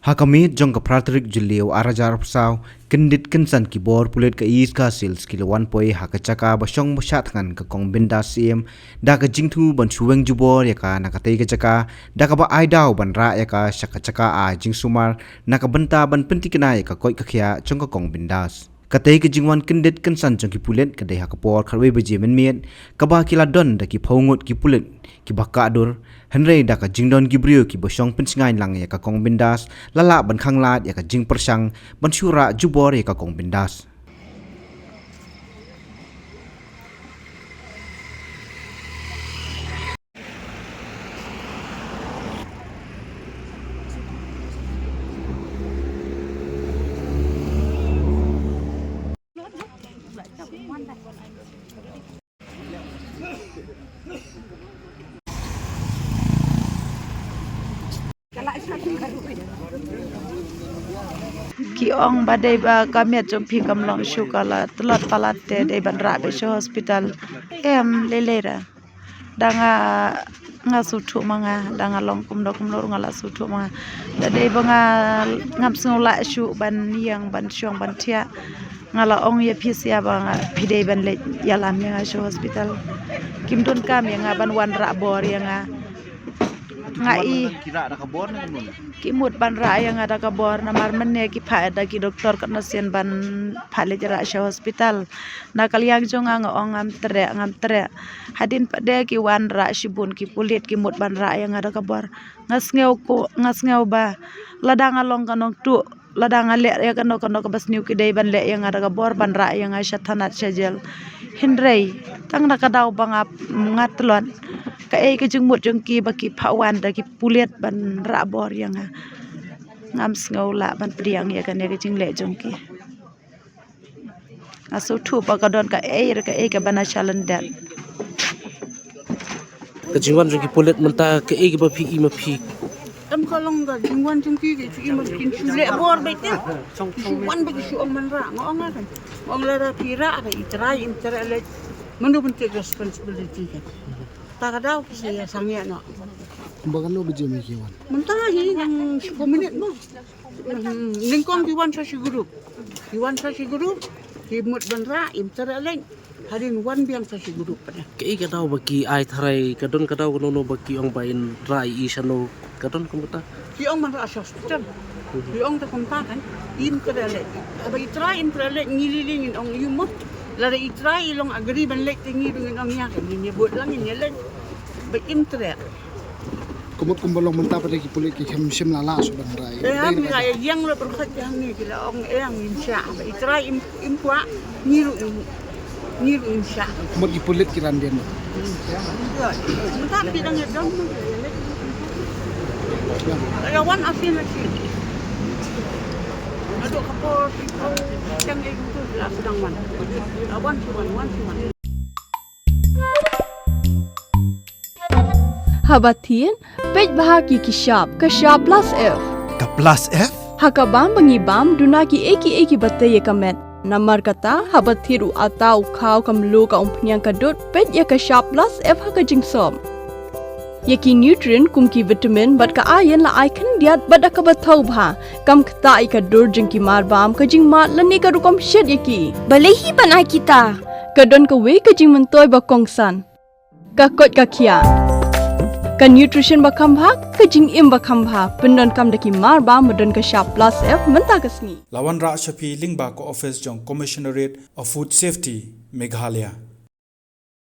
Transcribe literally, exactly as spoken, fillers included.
Ha ka miet jong ka phra tarik Jylliew arhajar arphew saw, kyndit kynsan ki bor pulit ka East Khasi Hills ki la wan poi ha ka jaka ba shong ba shah thngan ka Kong Bindas Syiem, da ka jingthmu ban shu weng jubor ïa ka na katei ka jaka, da kaba ai daw ban rah ïa ka sha ka jaka ai jingsumar, na ka bynta ban pynthikna ïa ka koit ka khiah jong ka Kong Bindas. Katei ka jingwan kyndit kynsan jong ki pulit ka dei ha ka por khatwei baje mynmiet, kaba ki la don da ki phew ngut ki pulit kiba kah dur, hynrei da ka jingdon ki briew kiba shong pynsngew lang ïa ka Kong Bindas, la lah ban khanglad ïa ka jingpyrshang ban shu rah jubor ïa ka Kong Bindas. Ki ong ba dei ba ka miet jong phi kam long shuh, ka la tlot palat te dei ban rah beit sha hospital. Em, lei lei ra. Da nga, nga sngewthuh ma nga, da nga long kumno kumno ruh nga la sngewthuh ma nga. Da dei ba nga, ngam sngew lah shuh ban ïeng ban shong ban thiah. Nga la ong ïa phi sha ba nga, phi dei ban leit ïalam ïa nga sha hospital. Kim donkam ïa nga ban wan rah bor ïa nga. Nga i. Ki rah da ka bor ne kumno? Ki mut ban rah ïa nga da ka bor, namar mynne ki phah da ki doktor katno sien ban phah leit rah sha hospital. Na ka liang jong nga, nga ong ngam treh, ngam treh. Hadien pat de ki wan rah shibun ki pulit, ki mut ban rah ïa nga da ka bor. Nga sngew ko, nga sngew ba lada nga long ka nongtuh, lada nga leh ïa kano kano kaba sniew, ki dei ban leh ïa nga da ka bor, ban rah ïa nga sha thanat sha jel. Hynrei tang da ka daw ba nga, nga tlot, kaei ka jingmut jong ki ba ki phah wan da ki pulit ban rah bor ïa nga? Ngam sngew lah ban pdiang ïa kane ka jingleh jong ki. Nga sngewthuh ba ka don kaei re kaei kaba na challenge dat. Ka jingwan jong ki pulit mynta, kaei kaba phi i ma phi? Em, ka long ka jingwan jong ki, ki shu i ma phi, ki shu leh bor beit te. Ki shu wan beit, ki shu ong ban rah, nga ong nga kan. Nga ong lada phi rah ba i trai im treh leit, mano ban take responsibility kan? Ta ka daw ki sa ïa sangeh noh. Kumba katno baje mynta ki wan? Mynta hi nang shiphew minit mo. Hmm, nyngkong ki wan sa shi group. Ki wan sa shi group, ki mut ban rah, im treh leit. Hadien wan biang sa shi group pat. Kaei ka daw ba ki ai tharai, ka don ka daw kano kano ba ki ong ba in rah i shano, ka don kumta? Ki ong ban rah sha hospital. Ki ong te kumta kan, im treh leit. Haba i trai im treh leit, ngi lei lei ngin ong ïa u mo. Lada i trai i long agree ban leit te ngi ruh ngin ong ïa ka, ngin ïa bud lang ngin ïa leit. Ba im treh. Ka mut kumba long mynta pat de ki pulit ki khlem shym la lah shuh ban rah i. Te ha mi la ïeng la pyrkhat te hangne ki la ong ïa ngim shah. Ba i trai im, im kwah, ngi ruh im, ngi ruh im shah. Ka mut ki pulit ki ran dien. Mynta ki dang ïa dom. Ïa wan asin asin. Naduh ka por ki por, tang ïa ki tu la sdang wan. Ïa wan shu wan, wan shu wan. Haba thied, peit bha ki ki shap, ka shap plus F. Ka plus F? Ha ka bam ba ngi bam, duna kiei kiei kiba tei ïa ka met. Namar kata, haba thied u atta, u khaw, ka mluh, ka umphniang, ka dud, peit ïa ka shap plus F ha ka jingsop. Ïa ki nutrient kum ki vitamin bad ka iron la ai khyndiat bad da kaba thaw bha. Kam ktah ïa ka dur jong ki mar bam, ka jingmad lane ka rukom shet ïa ki. Balei hi ban ai kita? Ka don kawei ka jingmyntoi ba kongsan. Ka koit ka khiah. Ka nutrition ba kham bha, ka jingim ba kham bha. Pyndonkam da ki mar bam ba don ka shap plus F mynta ka sngi. La wanrah sha phi lyngba ka office jong Commissionerate of Food Safety, Meghalaya.